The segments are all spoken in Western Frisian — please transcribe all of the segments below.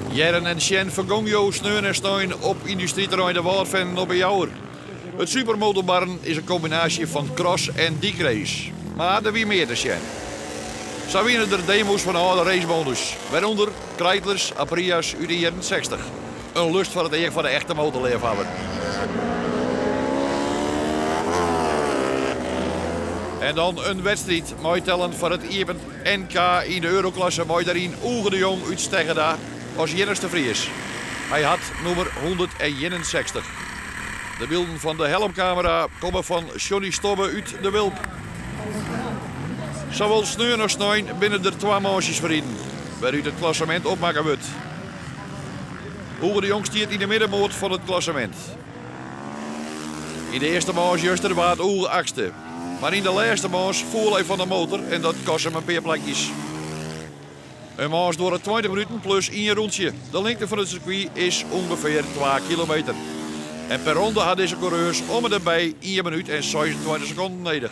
Hearren en sjen fergong jo sneon en snein op yndustryterrein De Wâldfennen op 'e Jouwer. It supermotobarren is in kombinaasje fan cross en dykrace. Mar der wie mear te sjen. Sa wiene der demo's fan âlde racemoto's, wêrûnder Kreidlers, Aprilia's út de jierren 60. In lust foar it each foar de echte motorleafhawwer. En dan in wedstriid meitellen foar it iepen NK yn de Euroklasse mei dêryn Oege de Jong út Steggerda as iennichste Fries. Hy hat nûmer 161. De bylden fan de helmkamera komme fan Johnny Stobbe út De Wilp. Sawol sneon as snein binne der twa manches ferriden, wêrút it klassemint opmakke wurdt. Oege de Jong stiet yn de middenmoat fan it klassemint. Yn de earste manche juster waard Oege achtste. Mar yn de lêste manche foel hy fan de motor en dat koste him in pear plakjes. In manche duorret 20 minuten plus ien rûntsje. De lingte fan it sirkwy is ûngefear 2 kilometer. En per ronde ha dizze koereurs om en by ien minút en 26 sekonden nedich.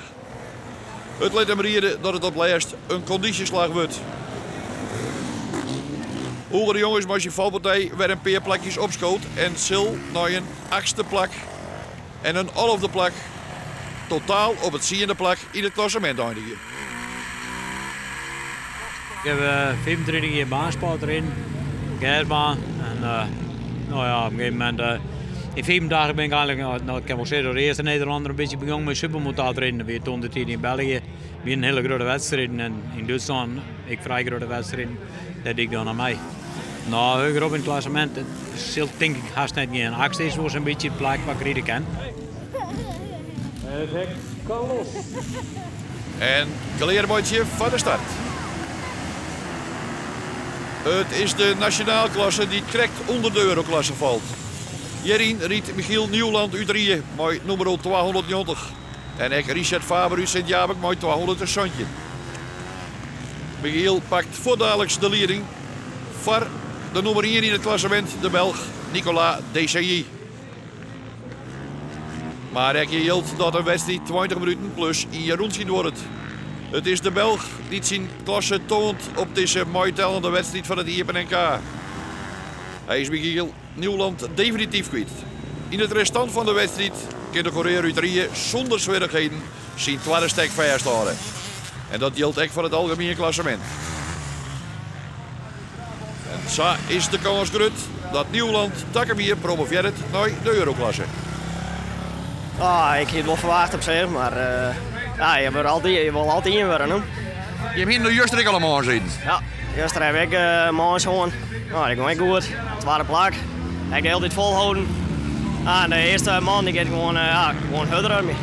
It lit him riede dat it op lêst in kondysjeslach wurdt. Oege de Jong is mei syn falpartij wer in pear plakjes opskood en sil nei in achtste plak en in alfde plak totaal op it tsiende plak yn it klassemint einigje. Ik heb 35 jier baansport riden, gersbaan. En no ja, op in gegeven momint, yn 85 bin ik eigenlik, no, ik kin wol sizze, de earste Nederlanner in bytsje begûn mei supermotard riden. Dat wie toen de tiid yn België, wie in hiele grutte wedstriden en yn Dútslân ek frij grutte wedstriden. Dêr die ik dan oan mei. No, heger op yn it klassemint, it sil tink ik hast net gean. Achtste is wol sa'n bytsje it plak wat ik ride kin. Het hek kan los. En klearmeitsje foar de start. It is de nasjonaalklasse dy't krekt ûnder de euroklasse falt. Hjiryn rydt Michiel Nieuwland út Rie mei nûmer 290 en ek Richard Faber út Sint Jabik mei 217. Michiel pakt fuortdaliks de lieding foar de nûmer ien yn it klassemint, de Belch Nicolas Desailly. Mar ek hjir jildt dat in wedstriid 20 minuten plus ien rûntsje duorret. It is de Belch dy't syn klasse toant op dizze meitellende wedstriid fan it Iepen NK. Hy is Michiel Nieuwland definityf kwyt. Yn it restant fan de wedstriid kin de koereur út Rie sûnder swierrichheden syn twadde stek fêsthâlde. En dat jildt ek foar it algemien klassemint. En sa is de kâns grut dat Nieuwland takom jier promovearret nei de Euroklasse. Ah, ik hie it wol ferwachte op sich, mar ja, je wurde altyd, je wolle altyd ien wurde, no. Jim hiene juster ek al in manche riden? Ja, juster ha ik in manche hân. No, dat gong ek goed. Twadde plak. Ha ik de hiele tiid folholden. Ah, en de earste man die giet gewoan, ja, gewoan hurder as my.